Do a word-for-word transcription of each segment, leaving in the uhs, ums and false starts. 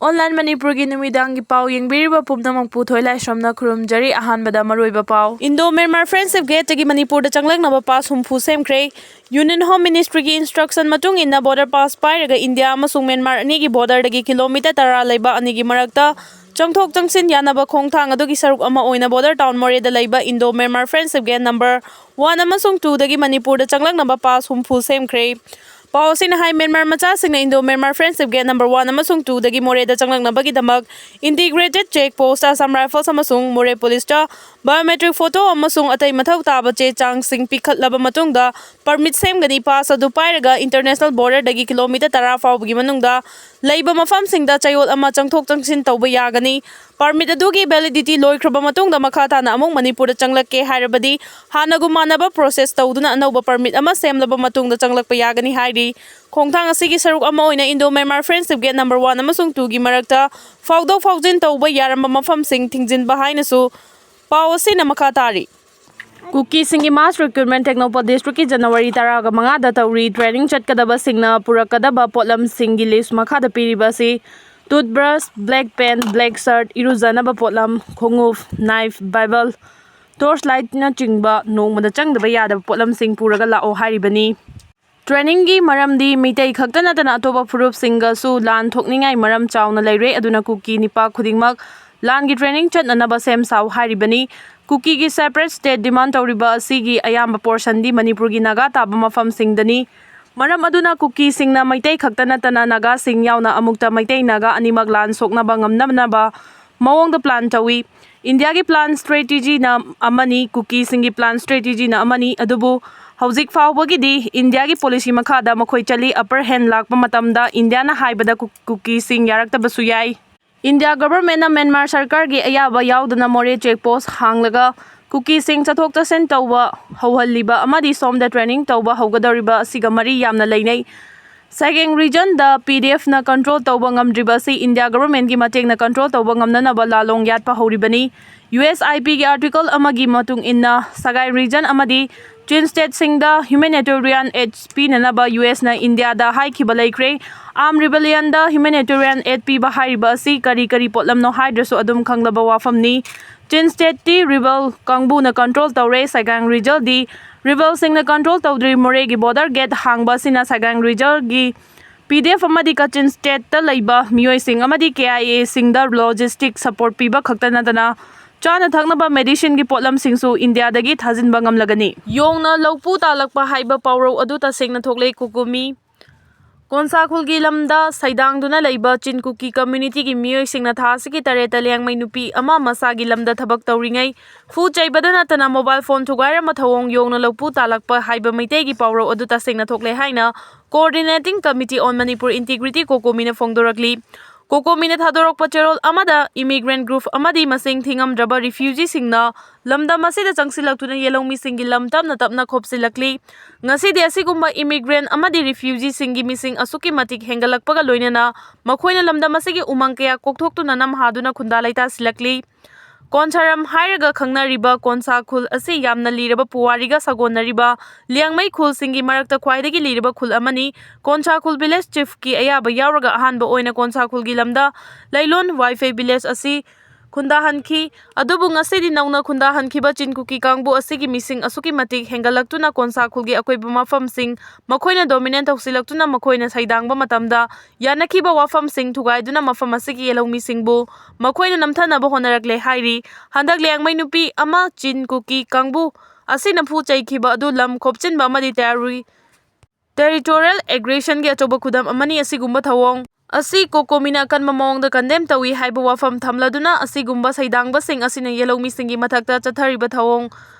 Online ꯃꯅꯤꯄꯨꯔꯒꯤ ꯅꯨꯃꯤꯗꯥꯡꯒꯤ ꯄꯥꯎ ꯌꯦꯡꯕꯤꯔꯤꯕ ꯄꯨꯝꯅꯃꯛꯄꯨ ꯊꯣꯏꯂꯥꯏꯁ꯭ꯔꯝꯅ ꯈꯨꯔꯨꯝꯖꯔꯤ꯫ ꯑꯍꯥꯟꯕꯗ ꯃꯔꯨꯑꯣꯏꯕ ꯄꯥꯎ꯫ ꯏꯟꯗꯣ ꯃ꯭ꯌꯥꯟꯃꯥꯔ ꯐ꯭ꯔꯦꯟꯗꯁꯤꯞ ꯒꯦꯠꯇꯒꯤ ꯃꯅꯤꯄꯨꯔꯗ ꯆꯪꯂꯛꯅꯕ ꯄꯥꯁ ꯍꯨꯝꯐꯨ ꯁꯦꯝꯈ꯭ꯔꯦ꯫ ꯌꯨꯅꯤꯌꯟ ꯍꯣꯝ ꯃꯤꯅꯤꯁꯇ꯭ꯔꯤꯒꯤ ꯏꯟꯁꯇ꯭ꯔꯛꯁꯟ ꯃꯇꯨꯡ ꯏꯟꯅ ꯕꯣꯔꯗꯔ ꯄꯥꯁ ꯄꯥꯏꯔꯒ ꯏꯟꯗꯤꯌꯥ ꯑꯃꯁꯨꯡ ꯃ꯭ꯌꯥꯟꯃꯥꯔ ꯑꯅꯤꯒꯤ ꯕꯣꯔꯗꯔꯗꯒꯤ ꯀꯤꯂꯣꯃꯤꯇꯔ ꯇꯔꯥ ꯂꯩꯕ ꯑꯅꯤꯒꯤ ꯃꯔꯛꯇ ꯆꯪꯊꯣꯛ ꯆꯪꯁꯤꯟ ꯌꯥꯅꯕ ꯈꯣꯡꯊꯥꯡ ꯑꯗꯨꯒꯤ ꯁꯔꯨꯛ ꯑꯃ ꯑꯣꯏꯅ ꯕꯣꯔꯗꯔ ꯇꯥꯎꯟ ꯃꯣꯔꯦꯗ ꯂꯩꯕ Indo Myanmar friendship gate number one ꯑꯃꯁꯨꯡ ꯇꯨꯗꯒꯤ ꯃꯅꯤꯄꯨꯔꯗ ꯆꯪꯂꯛꯅꯕ ꯄꯥꯁ ꯍꯨꯝꯐꯨ ꯁꯦꯝꯈ꯭ꯔꯦ꯫ ꯄꯥꯎ ꯑꯁꯤꯅ ꯍꯥꯏ, ꯃ꯭ꯌꯥꯟꯃꯥꯔ ꯃꯆꯥꯁꯤꯡꯅ Indo Myanmar friendship gate number one ꯑꯃꯁꯨꯡ ꯇꯨꯗꯒꯤ ꯃꯣꯔꯦꯗ ꯆꯪꯂꯛꯅꯕꯒꯤꯗꯃꯛ integrated check post Assam rifles ꯑꯃꯁꯨꯡ ꯃꯣꯔꯦ ꯄꯨꯂꯤꯁꯇ ꯕꯥꯏꯑꯣꯃꯦꯇ꯭ꯔꯤꯛ ꯐꯣꯇꯣ ꯑꯃꯁꯨꯡ ꯑꯇꯩ ꯃꯊꯧ ꯇꯥꯕ ꯆꯦ ꯆꯥꯡꯁꯤꯡ ꯄꯤꯈꯠꯂꯕ ꯃꯇꯨꯡꯗ ꯄꯔꯃꯤꯠ ꯁꯦꯝꯒꯅꯤ꯫ ꯄꯥꯁ ꯑꯗꯨ ꯄꯥꯏꯔꯒ ꯏꯟꯇꯔꯅꯦꯁꯅꯦꯜ ꯕꯣꯔꯗꯔꯗꯒꯤ ꯀꯤꯂꯣꯃꯤꯇꯔ ꯇꯔꯥ ꯐꯥꯎꯕꯒꯤ ꯃꯅꯨꯡꯗ ꯂꯩꯕ ꯃꯐꯝꯁꯤꯡꯗ ꯆꯌꯣꯜ ꯑꯃ ꯆꯪꯊꯣꯛ ꯆꯪꯁꯤꯟ ꯇꯧꯕ ꯌꯥꯒꯅꯤ꯫ ꯄꯔꯃꯤꯠ ꯑꯗꯨꯒꯤ ꯚꯦꯂꯤꯗꯤꯇꯤ ꯂꯣꯏꯈ꯭ꯔꯕ ꯃꯇꯨꯡꯗ ꯃꯈꯥ ꯇꯥꯅ ꯑꯃꯨꯛ ꯃꯅꯤꯄꯨꯔꯗ ꯆꯪꯂꯛꯀꯦ ꯍꯥꯏꯔꯕꯗꯤ ꯍꯥꯟꯅꯒꯨꯝ ꯃꯥꯟꯅꯕ ꯄ꯭ꯔꯣꯁꯦꯁ ꯇꯧꯗꯨꯅ ꯑꯅꯧꯕ ꯄꯔꯃꯤꯠ ꯑꯃ ꯁꯦꯝꯂꯕ ꯃꯇꯨꯡꯗ ꯆꯪꯂꯛꯄ ꯌꯥꯒꯅꯤ ꯍꯥꯏꯔꯤ꯫ ꯈꯣꯡꯊꯥꯡ ꯑꯁꯤꯒꯤ ꯁꯔꯨꯛ ꯑꯃ ꯑꯣꯏꯅ Indo Myanmar friendship gate number one ꯑꯃꯁꯨꯡ ꯇꯨꯒꯤ ꯃꯔꯛꯇ ꯐꯥꯎꯗꯣꯛ ꯐꯥꯎꯖꯤꯟ ꯇꯧꯕ ꯌꯥꯔꯝꯕ ꯃꯐꯝꯁꯤꯡ ꯊꯤꯡꯖꯤꯟꯕ ꯍꯥꯏꯅꯁꯨ ꯄꯥꯎ ꯑꯁꯤꯅ ꯃꯈꯥ ꯇꯥꯔꯤ꯫ ꯀꯨꯀꯤꯁꯤꯡꯒꯤ ꯃꯥꯁ ꯔꯤꯀ꯭ꯔꯨꯠꯃꯦꯟ ꯇꯦꯡꯅꯧꯄꯜ ꯗꯤꯁꯇ꯭ꯔꯤꯛꯀꯤ ꯖꯅꯋꯥꯔꯤ ꯇꯔꯥꯒ ꯃꯉꯥꯗ ꯇꯧꯔꯤ꯫ ꯇ꯭ꯔꯦꯅꯤꯡ ꯆꯠꯀꯗꯕꯁꯤꯡꯅ ꯄꯨꯔꯛꯀꯗꯕ ꯄꯣꯠꯂꯝꯁꯤꯡꯒꯤ ꯂꯤꯁ ꯃꯈꯥꯗ ꯄꯤꯔꯤꯕ ꯑꯁꯤ: ꯇꯨꯠꯕ꯭ꯔꯁ, ꯕ꯭ꯂꯦꯛ ꯄꯦꯟ, ꯕ꯭ꯂꯦꯛ ꯁꯔꯠ, ꯏꯔꯨꯖꯅꯕ ꯄꯣꯠꯂꯝ, ꯈꯣꯡꯎꯞ, ꯅꯥꯏꯐ, ꯕꯥꯏꯕꯜ, ꯇꯣꯔꯆ ꯂꯥꯏꯠꯅꯆꯤꯡꯕ ꯅꯣꯡꯃꯗ ꯆꯪꯗꯕ ꯌꯥꯗꯕ ꯄꯣꯠꯂꯝꯁꯤꯡ ꯄꯨꯔꯒ ꯂꯥꯛꯑꯣ ꯍꯥꯏꯔꯤꯕꯅꯤ꯫ ꯇ꯭ꯔꯦꯅꯤꯡꯒꯤ ꯃꯔꯝꯗꯤ ꯃꯤꯇꯩ ꯈꯛꯇ ꯅꯠꯇꯅ ꯑꯇꯣꯞꯄ ꯐꯨꯔꯨꯞꯁꯤꯡꯒꯁꯨ ꯂꯥꯟ ꯊꯣꯛꯅꯤꯡꯉꯥꯏ ꯃꯔꯝ ꯆꯥꯎꯅ ꯂꯩꯔꯦ, ꯑꯗꯨꯅ ꯀꯨꯀꯤ ꯅꯤꯄꯥ ꯈꯨꯗꯤꯡꯃꯛ ꯂꯥꯟꯒꯤ ꯇ꯭ꯔꯦꯅꯤꯡ ꯆꯠꯅꯅꯕ ꯁꯦꯝ ꯁꯥꯎ ꯍꯥꯏꯔꯤꯕꯅꯤ꯫ ꯀꯨꯀꯤꯒꯤ ꯁꯦꯄꯔꯦꯠ ꯁ꯭ꯇꯦꯠ ꯗꯤꯃꯥꯟ ꯇꯧꯔꯤꯕ ꯑꯁꯤꯒꯤ ꯑꯌꯥꯝꯕ ꯄꯣꯔꯁꯟꯗꯤ ꯃꯅꯤꯄꯨꯔꯒꯤ ꯅꯥꯒꯥ ꯇꯥꯕ ꯃꯐꯝꯁꯤꯡꯗꯅꯤ꯫ ꯃꯔꯝ ꯑꯗꯨꯅ ꯀꯨꯀꯤꯁꯤꯡꯅ ꯃꯩꯇꯩ ꯈꯛꯇ ꯅꯠꯇꯅ ꯅꯥꯒꯥꯁꯤꯡ ꯌꯥꯎꯅ ꯑꯃꯨꯛꯇ ꯃꯩꯇꯩ ꯅꯥꯒꯥ ꯑꯅꯤꯃꯛ ꯂꯥꯟ ꯁꯣꯛꯅꯕ ꯉꯝꯅꯅꯕ ꯃꯑꯣꯡꯗ ꯄ꯭ꯂꯥꯟ ꯇꯧꯏ꯫ ꯏꯟꯗꯤꯌꯥꯒꯤ ꯄ꯭ꯂꯥꯟ ꯁ꯭ꯇ꯭ꯔꯦꯇꯤꯖꯤꯅ ꯑꯃꯅꯤ, ꯀꯨꯀꯤꯁꯤꯡꯒꯤ ꯄ꯭ꯂꯥꯟ ꯁ꯭ꯇ꯭ꯔꯦꯇꯤꯖꯤꯅ ꯑꯃꯅꯤ, ꯑꯗꯨꯕꯨ ꯍꯧꯖꯤꯛ ꯐꯥꯎꯕꯒꯤꯗꯤ ꯏꯟꯗꯤꯌꯥꯒꯤ ꯄꯣꯂꯤꯁꯤ ꯃꯈꯥꯗ ꯃꯈꯣꯏ ꯆꯠꯂꯤ꯫ ꯑꯄꯔ ꯍꯦꯟ ꯂꯥꯛꯄ ꯃꯇꯝꯗ ꯏꯟꯗꯤꯌꯥꯅ ꯍꯥꯏꯕꯗ ꯀꯨ-, ꯀꯨꯀꯤꯁꯤꯡ ꯌꯥꯔꯛꯇꯕꯁꯨ ꯌꯥꯏ꯫ ꯏꯟꯗꯤꯌꯥ ꯒꯚꯔꯟꯃꯦꯟꯠꯅ ꯃ꯭ꯌꯥꯟꯃꯥꯔ ꯁꯔꯀꯥꯔꯒꯤ ꯑꯌꯥꯕ ꯌꯥꯎꯗꯅ ꯃꯣꯔꯦ ꯆꯦꯛ ꯄꯣꯁꯠ ꯍꯥꯡꯂꯒ ꯀꯨꯀꯤꯁꯤꯡ ꯆꯠꯊꯣꯛ ꯆꯠꯁꯤꯟ ꯇꯧꯕ ꯍꯧꯍꯜꯂꯤꯕ ꯑꯃꯗꯤ ꯁꯣꯝꯗ ꯇ꯭ꯔꯦꯅꯤꯡ ꯇꯧꯕ ꯍꯧꯒꯗꯧꯔꯤꯕ ꯑꯁꯤꯒ ꯃꯔꯤ ꯌꯥꯝꯅ ꯂꯩꯅꯩ꯫ ꯁꯥꯏꯒꯦꯡ ꯔꯤꯖꯟꯗ ꯄꯤ ꯗꯤ ꯑꯦꯐꯅ ꯀꯟꯇ꯭ꯔꯣꯜ ꯇꯧꯕ ꯉꯝꯗ꯭ꯔꯤꯕ ꯑꯁꯤ ꯏꯟꯗꯤꯌꯥ ꯒꯚꯔꯟꯃꯦꯟꯠꯀꯤ ꯃꯇꯦꯡꯅ ꯀꯟꯇ꯭ꯔꯣꯜ ꯇꯧꯕ ꯉꯝꯅꯅꯕ ꯂꯥꯂꯣꯡ ꯌꯥꯠꯄ ꯍꯧꯔꯤꯕꯅꯤ꯫ ꯌꯨ ꯑꯦꯁ ꯑꯥꯏ ꯄꯤꯒꯤ ꯑꯥꯔꯇꯤꯀꯜ ꯑꯃꯒꯤ ꯃꯇꯨꯡ ꯏꯟꯅ ꯁꯥꯏꯒꯦꯡ ꯔꯤꯖꯟ ꯑꯃꯗꯤ Chin Stateꯁꯤꯡꯗ humanitarian aid ꯄꯤꯅꯅꯕ ꯌꯨ ꯑꯦꯁꯅ ꯏꯟꯗꯤꯌꯥꯗ ꯍꯥꯏꯈꯤꯕ ꯂꯩꯈ꯭ꯔꯦ꯫ Armed Rebellionꯗ humanitarian aid ꯄꯤꯕ ꯍꯥꯏꯔꯤꯕ ꯑꯁꯤ ꯀꯔꯤ ꯀꯔꯤ ꯄꯣꯠꯂꯝꯅꯣ ꯍꯥꯏꯗ꯭ꯔꯁꯨ ꯑꯗꯨꯝ ꯈꯪꯂꯕ ꯋꯥꯐꯝꯅꯤ꯫ Chin Stateꯇꯤ rebel ꯀꯥꯡꯕꯨꯅ control ꯇꯧꯔꯦ꯫ Sagaing Regionꯗꯤ rebelꯁꯤꯡꯅ control ꯇꯧꯗ꯭ꯔꯤ꯫ ꯃꯣꯔꯦꯒꯤ border gate ꯍꯥꯡꯕ ꯑꯁꯤꯅ Sagaing Regionꯒꯤ P D F ꯑꯃꯗꯤ Kachin Stateꯇ ꯂꯩꯕ ꯃꯤꯑꯣꯏꯁꯤꯡ ꯑꯃꯗꯤ K I Aꯁꯤꯡꯗ logistic support ꯄꯤꯕ ꯈꯛꯇ ꯅꯠꯇꯅ ꯆꯥꯅ ꯊꯛꯅꯕ medicineꯒꯤ ꯄꯣꯠꯂꯝꯁꯤꯡꯁꯨ ꯏꯟꯗꯤꯌꯥꯗꯒꯤ ꯊꯥꯖꯤꯟꯕ ꯉꯝꯂꯒꯅꯤ꯫ ꯌꯣꯡꯅ ꯂꯧꯄꯨ ꯇꯥꯜꯂꯛꯄ ꯍꯥꯏꯕ ꯄꯥꯎꯔꯧ ꯑꯗꯨ ꯇꯁꯦꯡꯅ ꯊꯣꯛꯂꯦ꯫ ꯀꯣꯀꯣꯃꯤ꯫ ꯀꯣꯟꯁꯥ ꯈꯨꯜꯒꯤ ꯂꯝꯗ ꯁꯩꯗꯥꯡꯗꯨꯅ ꯂꯩꯕ ꯆꯤꯟ ꯀꯨꯀꯤ communityꯒꯤ ꯃꯤꯑꯣꯏꯁꯤꯡꯅ ꯊꯥ ꯑꯁꯤꯒꯤ ꯇꯔꯦꯠꯇ ꯂꯤꯌꯥꯡꯃꯩ ꯅꯨꯄꯤ ꯑꯃ ꯃꯁꯥꯒꯤ ꯂꯝꯗ ꯊꯕꯛ ꯇꯧꯔꯤꯉꯩ ꯐꯨ ꯆꯩꯕꯗ ꯅꯠꯇꯅ mobile phone ꯊꯨꯒꯥꯏꯔꯝꯕ ꯊꯧꯑꯣꯡ ꯌꯣꯡꯅ ꯂꯧꯄꯨ ꯇꯥꯜꯂꯛꯄ ꯍꯥꯏꯕ ꯃꯩꯇꯩꯒꯤ ꯄꯥꯎꯔꯧ ꯑꯗꯨ ꯇꯁꯦꯡꯅ ꯊꯣꯛꯂꯦ ꯍꯥꯏꯅ Coordinating Committee on Manipur Integrity, ꯀꯣꯀꯣꯃꯤꯅ ꯐꯣꯡꯗꯣꯔꯛꯂꯤ꯫ ꯀꯣꯀꯣꯃꯤꯅ ꯊꯥꯗꯣꯔꯛꯄ ꯆꯦꯔꯣꯜ ꯑꯃꯗ immigrant group ꯑꯃꯗꯤ ꯃꯁꯤꯡ ꯊꯤꯉꯝꯗ꯭ꯔꯕ refugeeꯁꯤꯡꯅ ꯂꯝꯗꯝ ꯑꯁꯤꯗ ꯆꯪꯁꯤꯜꯂꯛꯇꯨꯅ ꯌꯦꯜꯍꯧꯃꯤꯁꯤꯡꯒꯤ ꯂꯝ ꯇꯞꯅ ꯇꯞꯅ ꯈꯣꯞꯆꯤꯜꯂꯛꯂꯤ꯫ ꯉꯁꯤꯗꯤ ꯑꯁꯤꯒꯨꯝꯕ immigrant ꯑꯃꯗꯤ refugeeꯁꯤꯡꯒꯤ ꯃꯤꯁꯤꯡ ꯑꯁꯨꯛꯀꯤ ꯃꯇꯤꯛ ꯍꯦꯟꯒꯠꯂꯛꯄꯒ ꯂꯣꯏꯅꯅ ꯃꯈꯣꯏꯅ ꯂꯝꯗꯝ ꯑꯁꯤꯒꯤ ꯎꯃꯪ ꯀꯌꯥ ꯀꯣꯛꯊꯣꯛꯇꯨꯅ ꯅꯝꯍꯥꯗꯨꯅ ꯈꯨꯟꯗꯥ ꯂꯩꯇꯥꯁꯤꯜꯂꯛꯂꯤ꯫ ꯀꯣꯟꯁꯥꯔꯝ ꯍꯥꯏꯔꯒ ꯈꯪꯅꯔꯤꯕ ꯀꯣꯟꯁꯥ ꯈꯨꯜ ꯑꯁꯤ ꯌꯥꯝꯅ ꯂꯤꯔꯕ ꯄꯨꯋꯥꯔꯤꯒ ꯁꯥꯒꯣꯟꯅꯔꯤꯕ ꯂꯤꯌꯥꯡꯃꯩ ꯈꯨꯜꯁꯤꯡꯒꯤ ꯃꯔꯛꯇ ꯈ꯭ꯋꯥꯏꯗꯒꯤ ꯂꯤꯔꯕ ꯈꯨꯜ ꯑꯃꯅꯤ꯫ ꯀꯣꯟꯁꯥ ꯈꯨꯜ village chiefꯀꯤ ꯑꯌꯥꯕ ꯌꯥꯎꯔꯒ ꯑꯍꯥꯟꯕ ꯑꯣꯏꯅ ꯀꯣꯟꯁꯥ ꯈꯨꯜꯒꯤ ꯂꯝꯗ ꯂꯩꯂꯣꯟ ꯋꯥꯏꯐꯩ village ꯑꯁꯤ ꯈꯨꯟꯗꯥꯍꯟꯈꯤ꯫ ꯑꯗꯨꯕꯨ ꯉꯁꯤꯗꯤ ꯅꯧꯅ ꯈꯨꯟꯗꯥꯍꯟꯈꯤꯕ ꯆꯤꯟ ꯀꯨꯀꯤ ꯀꯥꯡꯕꯨ ꯑꯁꯤꯒꯤ ꯃꯤꯁꯤꯡ ꯑꯁꯨꯛꯀꯤ ꯃꯇꯤꯛ ꯍꯦꯟꯒꯠꯂꯛꯇꯨꯅ ꯀꯣꯟꯁꯥ ꯈꯨꯜꯒꯤ ꯑꯀꯣꯏꯕ ꯃꯐꯝꯁꯤꯡ ꯃꯈꯣꯏꯅ dominate ꯇꯧꯁꯤꯜꯂꯛꯇꯨꯅ ꯃꯈꯣꯏꯅ ꯁꯩꯗꯥꯡꯕ ꯃꯇꯝꯗ ꯌꯥꯅꯈꯤꯕ ꯋꯥꯐꯝꯁꯤꯡ ꯊꯨꯒꯥꯏꯗꯨꯅ ꯃꯐꯝ ꯑꯁꯤꯒꯤ ꯌꯦꯜꯍꯧꯃꯤꯁꯤꯡꯕꯨ ꯃꯈꯣꯏꯅ ꯅꯝꯊꯅꯕ ꯍꯣꯠꯅꯔꯛꯂꯦ ꯍꯥꯏꯔꯤ꯫ ꯍꯟꯗꯛ ꯂꯤꯌꯥꯡꯃꯩ ꯅꯨꯄꯤ ꯑꯃ ꯆꯤꯟ ꯀꯨꯀꯤ ꯀꯥꯡꯕꯨ ꯑꯁꯤꯅ ꯐꯨ ꯆꯩꯈꯤꯕ ꯑꯗꯨ ꯂꯝ ꯈꯣꯞꯆꯤꯟꯕ ꯑꯃꯗꯤ terrori-, territorial aggressionꯒꯤ ꯑꯆꯧꯕ ꯈꯨꯗꯝ ꯑꯃꯅꯤ꯫ ꯑꯁꯤꯒꯨꯝꯕ ꯊꯧꯑꯣꯡ ꯑꯁꯤ ꯀꯣꯀꯣꯃꯤꯅ ꯑꯀꯟꯕ ꯃꯑꯣꯡꯗ condemn ꯇꯧꯏ ꯍꯥꯏꯕ ꯋꯥꯐꯝ ꯊꯝꯂꯗꯨꯅ ꯑꯁꯤꯒꯨꯝꯕ ꯁꯩꯗꯥꯡꯕꯁꯤꯡ ꯑꯁꯤꯅ ꯌꯦꯜꯍꯧꯃꯤꯁꯤꯡꯒꯤ ꯃꯊꯛꯇ ꯆꯠꯊꯔꯤꯕ ꯊꯧꯑꯣꯡ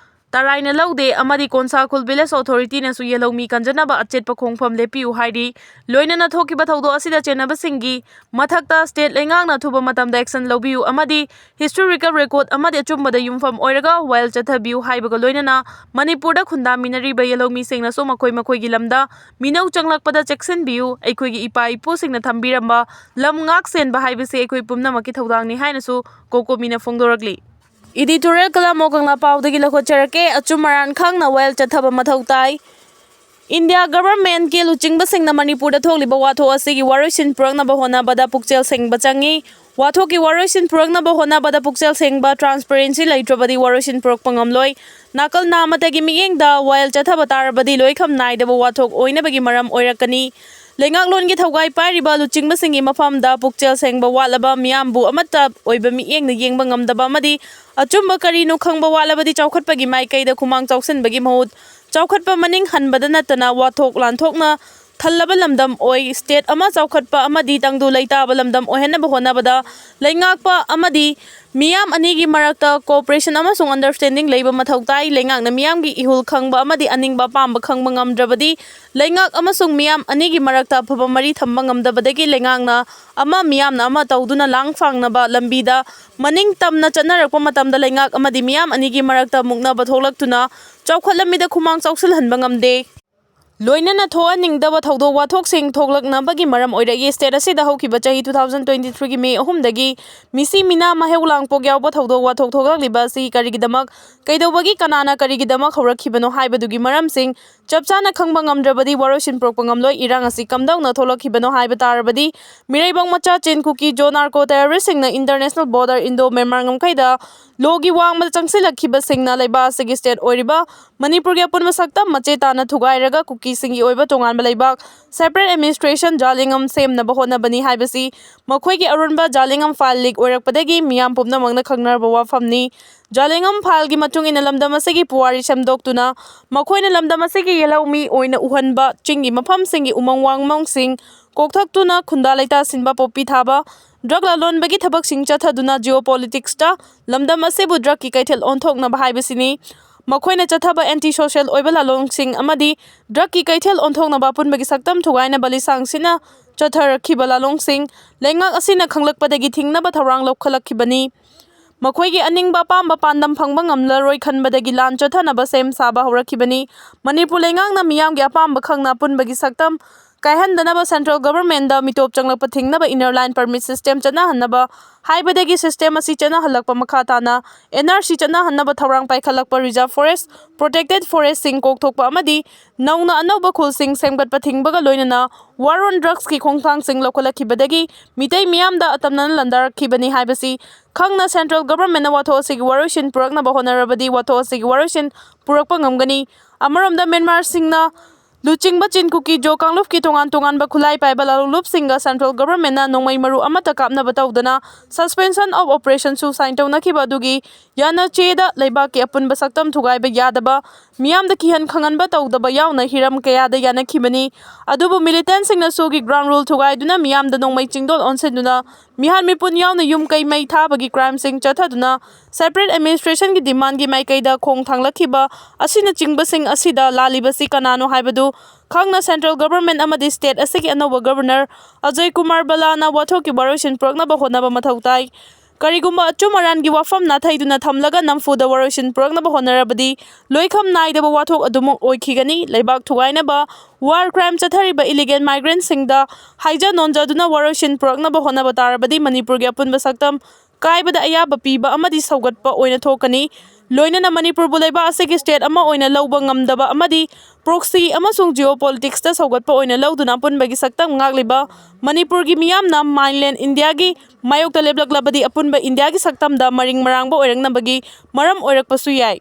ꯇꯔꯥꯏꯅ ꯂꯧꯗꯦ ꯑꯃꯗꯤ ꯀꯣꯟꯁꯥ ꯈꯨꯜ village authorityꯅꯁꯨ ꯌꯦꯜꯍꯧꯃꯤ ꯀꯟꯖꯅꯕ ꯑꯆꯦꯠꯄ ꯈꯣꯡꯐꯝ ꯂꯦꯞꯄꯤꯌꯨ ꯍꯥꯏꯔꯤ꯫ ꯂꯣꯏꯅꯅ ꯊꯣꯛꯈꯤꯕ ꯊꯧꯗꯣꯛ ꯑꯁꯤꯗ ꯆꯦꯟꯅꯕꯁꯤꯡꯒꯤ ꯃꯊꯛꯇ state ꯂꯩꯉꯥꯛꯅ ꯑꯊꯨꯕ ꯃꯇꯝꯗ action ꯂꯧꯕꯤꯌꯨ ꯑꯃꯗꯤ historical record ꯑꯃꯗꯤ ꯑꯆꯨꯝꯕꯗ ꯌꯨꯝꯐꯝ ꯑꯣꯏꯔꯒ ꯋꯥꯌꯦꯜ ꯆꯠꯊꯕꯤꯌꯨ ꯍꯥꯏꯕꯒ ꯂꯣꯏꯅꯅ ꯃꯅꯤꯄꯨꯔꯗ ꯈꯨꯟꯗꯥꯃꯤꯟꯅꯔꯤꯕ ꯌꯦꯜꯍꯧꯃꯤꯁꯤꯡꯅꯁꯨ ꯃꯈꯣꯏ ꯃꯈꯣꯏꯒꯤ ꯂꯝꯗ ꯃꯤꯅꯧ ꯆꯪꯂꯛꯄꯗ ꯆꯦꯛꯁꯤꯟꯕꯤꯌꯨ, ꯑꯩꯈꯣꯏꯒꯤ ꯏꯄꯥ ꯏꯄꯨꯁꯤꯡꯅ ꯊꯝꯕꯤꯔꯝꯕ ꯂꯝ ꯉꯥꯛ ꯁꯦꯟꯕ ꯍꯥꯏꯕꯁꯤ ꯑꯩꯈꯣꯏ ꯄꯨꯝꯅꯃꯛꯀꯤ ꯊꯧꯗꯥꯡꯅꯤ ꯍꯥꯏꯅꯁꯨ ꯀꯣꯀꯣꯃꯤꯅ ꯐꯣꯡꯗꯣꯔꯛꯂꯤ꯫ Editorial Kalam ꯑꯣ ꯀꯪꯂꯥ ꯄꯥꯎꯗꯒꯤ ꯂꯧꯈꯠꯆꯔꯛꯀꯦ꯫ ꯑꯆꯨꯝ ꯑꯔꯥꯟ ꯈꯪꯅ ꯋꯥꯌꯦꯜ ꯆꯠꯊꯕ ꯃꯊꯧ ꯇꯥꯏ꯫ ꯏꯟꯗꯤꯌꯥ ꯒꯚꯔꯟꯃꯦꯟꯠꯀꯤ ꯂꯨꯆꯤꯡꯕꯁꯤꯡꯅ ꯃꯅꯤꯄꯨꯔꯗ ꯊꯣꯛꯂꯤꯕ ꯋꯥꯊꯣꯛ ꯑꯁꯤꯒꯤ ꯋꯥꯔꯣꯏꯁꯤꯟ ꯄꯨꯔꯛꯅꯕ ꯍꯣꯠꯅꯕꯗ ꯄꯨꯛꯆꯦꯜ ꯁꯦꯡꯕ ꯆꯪꯏ꯫ ꯋꯥꯊꯣꯛꯀꯤ ꯋꯥꯔꯣꯏꯁꯤꯟ ꯄꯨꯔꯛꯅꯕ ꯍꯣꯠꯅꯕꯗ ꯄꯨꯛꯆꯦꯜ ꯁꯦꯡꯕ, transparency, ꯂꯩꯇ꯭ꯔꯕꯗꯤ ꯋꯥꯔꯣꯏꯁꯤꯟ ꯄꯨꯔꯛꯄ ꯉꯝꯂꯣꯏ꯫ ꯅꯥꯀꯜ ꯅꯥꯝꯃꯇꯒꯤ ꯃꯤꯠꯌꯦꯡꯗ ꯋꯥꯌꯦꯜ ꯆꯠꯊꯕ ꯇꯥꯔꯕꯗꯤ ꯂꯣꯏꯈꯝ ꯅꯥꯏꯗꯕ ꯋꯥꯊꯣꯛ ꯑꯣꯏꯅꯕꯒꯤ ꯃꯔꯝ ꯑꯣꯏꯔꯛꯀꯅꯤ꯫ ꯂꯩꯉꯥꯛꯂꯣꯟꯒꯤ ꯊꯧꯒꯥꯏ ꯄꯥꯏꯔꯤꯕ ꯂꯨꯆꯤꯡꯕꯁꯤꯡꯒꯤ ꯃꯐꯝꯗ ꯄꯨꯛꯆꯦꯜ ꯁꯦꯡꯕ ꯋꯥꯠꯂꯕ, ꯃꯤꯌꯥꯝꯕꯨ ꯑꯃꯠꯇ ꯑꯣꯏꯕ ꯃꯤꯠꯌꯦꯡꯅ ꯌꯦꯡꯕ ꯉꯝꯗꯕ ꯑꯃꯗꯤ ꯑꯆꯨꯝꯕ ꯀꯔꯤꯅꯣ ꯈꯪꯕ ꯋꯥꯠꯂꯕꯗꯤ ꯆꯥꯎꯈꯠꯄꯒꯤ ꯃꯥꯏꯀꯩꯗ ꯈꯨꯃꯥꯡ ꯆꯥꯎꯁꯤꯟꯕꯒꯤ ꯃꯍꯨꯠ ꯆꯥꯎꯈꯠꯄ ꯃꯅꯤꯡ ꯍꯟꯕꯗ ꯅꯠꯇꯅ ꯋꯥꯊꯣꯛ ꯂꯥꯟꯊꯣꯛꯅ ꯊꯜꯂꯕ ꯂꯝꯗꯝ ꯑꯣꯏ꯫ State ꯑꯃ ꯆꯥꯎꯈꯠꯄ ꯑꯃꯗꯤ ꯇꯪꯗꯨ ꯂꯩꯇꯥꯕ ꯂꯝꯗꯝ ꯑꯣꯏꯍꯟꯅꯕ ꯍꯣꯠꯅꯕꯗ ꯂꯩꯉꯥꯛꯄ ꯑꯃꯗꯤ ꯃꯤꯌꯥꯝ ꯑꯅꯤꯒꯤ ꯃꯔꯛꯇ cooperation ꯑꯃꯁꯨꯡ understanding ꯂꯩꯕ ꯃꯊꯧ ꯇꯥꯏ꯫ ꯂꯩꯉꯥꯛꯅ ꯃꯤꯌꯥꯝꯒꯤ ꯏꯍꯨꯜ ꯈꯪꯕ ꯑꯃꯗꯤ ꯑꯅꯤꯡꯕ ꯑꯄꯥꯝꯕ ꯈꯪꯕ ꯉꯝꯗ꯭ꯔꯕꯗꯤ ꯂꯩꯉꯥꯛ ꯑꯃꯁꯨꯡ ꯃꯤꯌꯥꯝ ꯑꯅꯤꯒꯤ ꯃꯔꯛꯇ ꯑꯐꯕ ꯃꯔꯤ ꯊꯝꯕ ꯉꯝꯗꯕꯗꯒꯤ ꯂꯩꯉꯥꯛꯅ ꯑꯃ ꯃꯤꯌꯥꯝꯅ ꯑꯃ ꯇꯧꯗꯨꯅ ꯂꯥꯡ ꯐꯥꯡꯅꯕ ꯂꯝꯕꯤꯗ ꯃꯅꯤꯡ ꯇꯝꯅ ꯆꯠꯅꯔꯛꯄ ꯃꯇꯝꯗ ꯂꯩꯉꯥꯛ ꯑꯃꯗꯤ ꯃꯤꯌꯥꯝ ꯑꯅꯤꯒꯤ ꯃꯔꯛꯇ ꯃꯨꯛꯅꯕ ꯊꯣꯛꯂꯛꯇꯨꯅ ꯆꯥꯎꯈꯠ ꯂꯝꯕꯤꯗ ꯈꯨꯃꯥꯡ ꯆꯥꯎꯁꯤꯜꯍꯟꯕ ꯉꯝꯗꯦ꯫ ꯂꯣꯏꯅꯅ ꯊꯣꯛꯍꯟꯅꯤꯡꯗꯕ ꯊꯧꯗꯣꯛ ꯋꯥꯊꯣꯛꯁꯤꯡ ꯊꯣꯛꯂꯛꯅꯕꯒꯤ ꯃꯔꯝ ꯑꯣꯏꯔꯛꯏ꯫ State ꯑꯁꯤꯗ ꯍꯧꯈꯤꯕ ꯆꯍꯤ two thousand twenty three ꯒꯤ May ꯑꯍꯨꯝꯗꯒꯤ ꯃꯤꯁꯤ ꯃꯤꯅꯥ ꯃꯍꯩ ꯂꯥꯡꯄꯣꯛ ꯌꯥꯎꯕ ꯊꯧꯗꯣꯛ ꯋꯥꯊꯣꯛ ꯊꯣꯛꯂꯛꯂꯤꯕ ꯑꯁꯤ ꯀꯔꯤꯒꯤꯗꯃꯛ, ꯀꯩꯗꯧꯕꯒꯤ, ꯀꯅꯥꯅ ꯀꯔꯤꯒꯤꯗꯃꯛ ꯍꯧꯔꯛꯈꯤꯕꯅꯣ ꯍꯥꯏꯕꯗꯨꯒꯤ ꯃꯔꯝꯁꯤꯡ ꯆꯞ ꯆꯥꯅ ꯈꯪꯕ ꯉꯝꯗ꯭ꯔꯕꯗꯤ ꯋꯥꯔꯣꯏꯁꯤꯟ ꯄꯨꯔꯛꯄ ꯉꯝꯂꯣꯏ꯫ ꯏꯔꯥꯡ ꯑꯁꯤ ꯀꯝꯗꯧꯅ ꯊꯣꯛꯂꯛꯈꯤꯕꯅꯣ ꯍꯥꯏꯕ ꯇꯥꯔꯕꯗꯤ ꯃꯤꯔꯩꯕꯥꯡ ꯃꯆꯥ ꯆꯤꯟ ꯀꯨꯀꯤ ꯖꯣ ꯅꯥꯔꯀꯣ terrorist ꯁꯤꯡꯅ international border Indo Myanmar ꯉꯝꯈꯩꯗ ꯂꯣꯒꯤ ꯋꯥꯡꯃꯗ ꯆꯪꯁꯤꯜꯂꯛꯈꯤꯕꯁꯤꯡꯅ ꯂꯩꯕꯥꯛ ꯑꯁꯤꯒꯤ state ꯑꯣꯏꯔꯤꯕ ꯃꯅꯤꯄꯨꯔꯒꯤ ꯑꯄꯨꯟꯕ ꯁꯛꯇꯝ ꯃꯆꯦ ꯇꯥꯅ ꯊꯨꯒꯥꯏꯔꯒ ꯀꯨꯀꯤꯁꯤꯡꯒꯤ ꯑꯣꯏꯕ ꯇꯣꯉꯥꯟꯕ ꯂꯩꯕꯥꯛ separate administration ꯖꯥꯂꯤꯡꯉꯝ ꯁꯦꯝꯅꯕ ꯍꯣꯠꯅꯕꯅꯤ ꯍꯥꯏꯕꯁꯤ ꯃꯈꯣꯏꯒꯤ ꯑꯔꯣꯟꯕ ꯖꯥꯂꯤꯡꯉꯝ file leak ꯑꯣꯏꯔꯛꯄꯗꯒꯤ ꯃꯤꯌꯥꯝ ꯄꯨꯝꯅꯃꯛꯅ ꯈꯪꯅꯔꯕ ꯋꯥꯐꯝꯅꯤ꯫ ꯖꯥꯂꯤꯡꯉꯝ file ꯒꯤ ꯃꯇꯨꯡ ꯏꯟꯅ ꯂꯝꯗꯝ ꯑꯁꯤꯒꯤ ꯄꯨꯋꯥꯔꯤ ꯁꯦꯝꯗꯣꯛꯇꯨꯅ ꯃꯈꯣꯏꯅ ꯂꯝꯗꯝ ꯑꯁꯤꯒꯤ ꯌꯦꯜꯍꯧꯃꯤ ꯑꯣꯏꯅ ꯎꯍꯟꯕ, ꯆꯤꯡꯒꯤ ꯃꯐꯝꯁꯤꯡꯒꯤ ꯎꯃꯪ ꯋꯥꯃꯪꯁꯤꯡ ꯀꯣꯛꯊꯛꯇꯨꯅ ꯈꯨꯟꯗꯥ ꯂꯩꯇꯥ ꯁꯤꯟꯕ, ꯄꯣꯄꯤ ꯊꯥꯕ, drug ꯂꯂꯣꯟꯕꯒꯤ ꯊꯕꯛꯁꯤꯡ ꯆꯠꯊꯗꯨꯅ geopolitics ꯇ ꯂꯝꯗꯝ ꯑꯁꯤꯕꯨ drug ꯀꯤ ꯀꯩꯊꯦꯜ ꯑꯣꯟꯊꯣꯛꯅꯕ ꯍꯥꯏꯕꯁꯤꯅꯤ꯫ ꯃꯈꯣꯏꯅ ꯆꯠꯊꯕ anti social ꯑꯣꯏꯕ ꯂꯥꯂꯣꯡꯁꯤꯡ ꯑꯃꯗꯤ drug ꯀꯤ ꯀꯩꯊꯦꯜ ꯑꯣꯟꯊꯣꯛꯅꯕ ꯑꯄꯨꯟꯕꯒꯤ ꯁꯛꯇꯝ ꯊꯨꯒꯥꯏꯅꯕ ꯂꯤꯁꯥꯡ ꯁꯤꯟꯅ ꯆꯠꯊꯔꯛꯈꯤꯕ ꯂꯥꯂꯣꯡꯁꯤꯡ ꯂꯩꯉꯥꯛ ꯑꯁꯤꯅ ꯈꯪꯂꯛꯄꯗꯒꯤ ꯊꯤꯡꯅꯕ ꯊꯧꯔꯥꯡ ꯂꯧꯈꯠꯂꯛꯈꯤꯕꯅꯤ꯫ ꯃꯈꯣꯏꯒꯤ ꯑꯅꯤꯡꯕ ꯑꯄꯥꯝꯕ ꯄꯥꯟꯗꯝ ꯐꯪꯕ ꯉꯝꯂꯔꯣꯏ ꯈꯟꯕꯗꯒꯤ ꯂꯥꯟ ꯆꯠꯊꯅꯕ ꯁꯦꯝ ꯁꯥꯕ ꯍꯧꯔꯛꯈꯤꯕꯅꯤ꯫ ꯃꯅꯤꯄꯨꯔ ꯂꯩꯉꯥꯛꯅ ꯃꯤꯌꯥꯝꯒꯤ ꯑꯄꯥꯝꯕ ꯈꯪꯅ ꯑꯄꯨꯟꯕꯒꯤ ꯁꯛꯇꯝ ꯀꯥꯏꯍꯟꯗꯅꯕ central governmentꯗ ꯃꯤꯇꯣꯞ ꯆꯪꯂꯛꯄ ꯊꯤꯡꯅꯕ inner line permit system ꯆꯠꯅꯍꯟꯅꯕ ꯍꯥꯏꯕꯗꯒꯤ system ꯑꯁꯤ ꯆꯠꯅꯍꯜꯂꯛꯄ ꯃꯈꯥ ꯇꯥꯅ NRC ꯆꯠꯅꯍꯟꯅꯕ ꯊꯧꯔꯥꯡ ꯄꯥꯏꯈꯠꯂꯛꯄ reserve forest, protected forestꯁꯤꯡ ꯀꯣꯛꯊꯣꯛꯄ ꯑꯃꯗꯤ ꯅꯧꯅ ꯑꯅꯧꯕ ꯈꯨꯜꯁꯤꯡ ꯁꯦꯝꯒꯠꯄ ꯊꯤꯡꯕꯒ ꯂꯣꯏꯅꯅ war on drugsꯀꯤ ꯈꯣꯡꯊꯥꯡꯁꯤꯡ ꯂꯧꯈꯠꯂꯛꯈꯤꯕꯗꯒꯤ ꯃꯤꯇꯩ ꯃꯤꯌꯥꯝꯗ ꯑꯇꯝꯅꯅ ꯂꯥꯟꯗꯥꯔꯛꯈꯤꯕꯅꯤ ꯍꯥꯏꯕꯁꯤ ꯈꯪꯅ central governmentꯅ ꯋꯥꯊꯣꯛ ꯑꯁꯤꯒꯤ ꯋꯥꯔꯣꯏꯁꯤꯟ ꯄꯨꯔꯛꯅꯕ ꯍꯣꯠꯅꯔꯕꯗꯤ ꯋꯥꯊꯣꯛ ꯑꯁꯤꯒꯤ ꯋꯥꯔꯣꯏꯁꯤꯟ ꯄꯨꯔꯛꯄ ꯉꯝꯒꯅꯤ꯫ ꯑꯃꯔꯣꯝꯗ ꯃ꯭ꯌꯥꯟꯃꯥꯔꯁꯤꯡꯅ ꯂꯨꯆꯤꯡꯕ ꯆꯤꯟ ꯀꯨꯀꯤ ꯖꯣ ꯀꯥꯡꯂꯨꯞꯀꯤ ꯇꯣꯉꯥꯟ ꯇꯣꯉꯥꯟꯕ ꯈꯨꯠꯂꯥꯏ ꯄꯥꯏꯕ ꯂꯥꯂꯣꯡꯂꯨꯞꯁꯤꯡꯒ central governmentꯅ ꯅꯣꯡꯃꯩ ꯃꯔꯨ ꯑꯃꯠꯇ ꯀꯥꯞꯅꯕ ꯇꯧꯗꯅ suspension of operationꯁꯨ sign ꯇꯧꯅꯈꯤꯕ ꯑꯗꯨꯒꯤ ꯌꯥꯅꯆꯦꯗ ꯂꯩꯕꯥꯛꯀꯤ ꯑꯄꯨꯟꯕ ꯁꯛꯇꯝ ꯊꯨꯒꯥꯏꯕ ꯌꯥꯗꯕ, ꯃꯤꯌꯥꯝꯗ ꯀꯤꯍꯟ ꯈꯪꯍꯟꯕ ꯇꯧꯗꯕ ꯌꯥꯎꯅ ꯍꯤꯔꯝ ꯀꯌꯥꯗ ꯌꯥꯅꯈꯤꯕꯅꯤ꯫ ꯑꯗꯨꯕꯨ militantꯁꯤꯡꯅ SoO ꯒꯤ ground rule ꯊꯨꯒꯥꯏꯗꯨꯅ ꯃꯤꯌꯥꯝꯗ ꯅꯣꯡꯃꯩ ꯆꯤꯡꯗꯣꯜ ꯑꯣꯟꯁꯤꯟꯗꯨꯅ ꯃꯤꯍꯥꯠ ꯃꯤꯄꯨꯟ ꯌꯥꯎꯅ ꯌꯨꯝ ꯀꯩ ꯃꯩ ꯊꯥꯕꯒꯤ crimeꯁꯤꯡ ꯆꯠꯊꯗꯨꯅ separate administrationꯒꯤ demandꯒꯤ ꯃꯥꯏꯀꯩꯗ ꯈꯣꯡ ꯊꯥꯡꯂꯛꯈꯤꯕ ꯑꯁꯤꯅꯆꯤꯡꯕꯁꯤꯡ ꯑꯁꯤꯗ ꯂꯥꯜꯂꯤꯕꯁꯤ ꯀꯅꯥꯅꯣ ꯍꯥꯏꯕꯗꯨ ꯈꯪꯅ central government ꯑꯃꯗꯤ state ꯑꯁꯤꯒꯤ ꯑꯅꯧꯕ governor ꯑꯖꯣꯏ ꯀꯨꯃꯥꯔ ꯕꯂꯥꯅ ꯋꯥꯊꯣꯛꯀꯤ ꯋꯥꯔꯣꯏꯁꯤꯟ ꯄꯨꯔꯛꯅꯕ ꯍꯣꯠꯅꯕ ꯃꯊꯧ ꯇꯥꯏ꯫ ꯀꯔꯤꯒꯨꯝꯕ ꯑꯆꯨꯝ ꯑꯔꯥꯟꯒꯤ ꯋꯥꯐꯝ ꯅꯥꯊꯩꯗꯨꯅ ꯊꯝꯂꯒ ꯅꯝꯐꯨꯗ ꯋꯥꯔꯣꯏꯁꯤꯟ ꯄꯨꯔꯛꯅꯕ ꯍꯣꯠꯅꯔꯕꯗꯤ ꯂꯣꯏꯈꯝ ꯅꯥꯏꯗꯕ ꯋꯥꯊꯣꯛ ꯑꯗꯨꯃꯛ ꯑꯣꯏꯈꯤꯒꯅꯤ꯫ ꯂꯩꯕꯥꯛ ꯊꯨꯒꯥꯏꯅꯕ war crime ꯆꯠꯊꯔꯤꯕ illegal migrantꯁꯤꯡꯗ ꯍꯥꯏꯖ ꯅꯣꯟꯖꯗꯨꯅ ꯋꯥꯔꯣꯏꯁꯤꯟ ꯄꯨꯔꯛꯅꯕ ꯍꯣꯠꯅꯕ ꯇꯥꯔꯕꯗꯤ ꯃꯅꯤꯄꯨꯔꯒꯤ ꯑꯄꯨꯟꯕ ꯁꯛꯇꯝ ꯀꯥꯏꯕꯗ ꯑꯌꯥꯕ ꯄꯤꯕ ꯑꯃꯗꯤ ꯁꯧꯒꯠꯄ ꯑꯣꯏꯅ ꯊꯣꯛꯀꯅꯤ꯫ ꯂꯣꯏꯅꯅ ꯃꯅꯤꯄꯨꯔꯕꯨ ꯂꯩꯕꯥꯛ ꯑꯁꯤꯒꯤ state ꯑꯃ ꯑꯣꯏꯅ ꯂꯧꯕ ꯉꯝꯗꯕ ꯑꯃꯗꯤ proxy ꯑꯃꯁꯨꯡ geopoliticsꯇ ꯁꯧꯒꯠꯄ ꯑꯣꯏꯅ ꯂꯧꯗꯨꯅ ꯑꯄꯨꯟꯕꯒꯤ ꯁꯛꯇꯝ ꯉꯥꯛꯂꯤꯕ ꯃꯅꯤꯄꯨꯔꯒꯤ ꯃꯤꯌꯥꯝꯅ mainland Indiaꯒꯤ ꯃꯥꯌꯣꯛꯇ ꯂꯦꯞꯂꯛꯂꯕꯗꯤ ꯑꯄꯨꯟꯕ Indiaꯒꯤ ꯁꯛꯇꯝꯗ ꯃꯔꯤꯡ ꯃꯔꯥꯡꯕ ꯑꯣꯏꯔꯛꯅꯕꯒꯤ ꯃꯔꯝ ꯑꯣꯏꯔꯛꯄꯁꯨ ꯌꯥꯏ꯫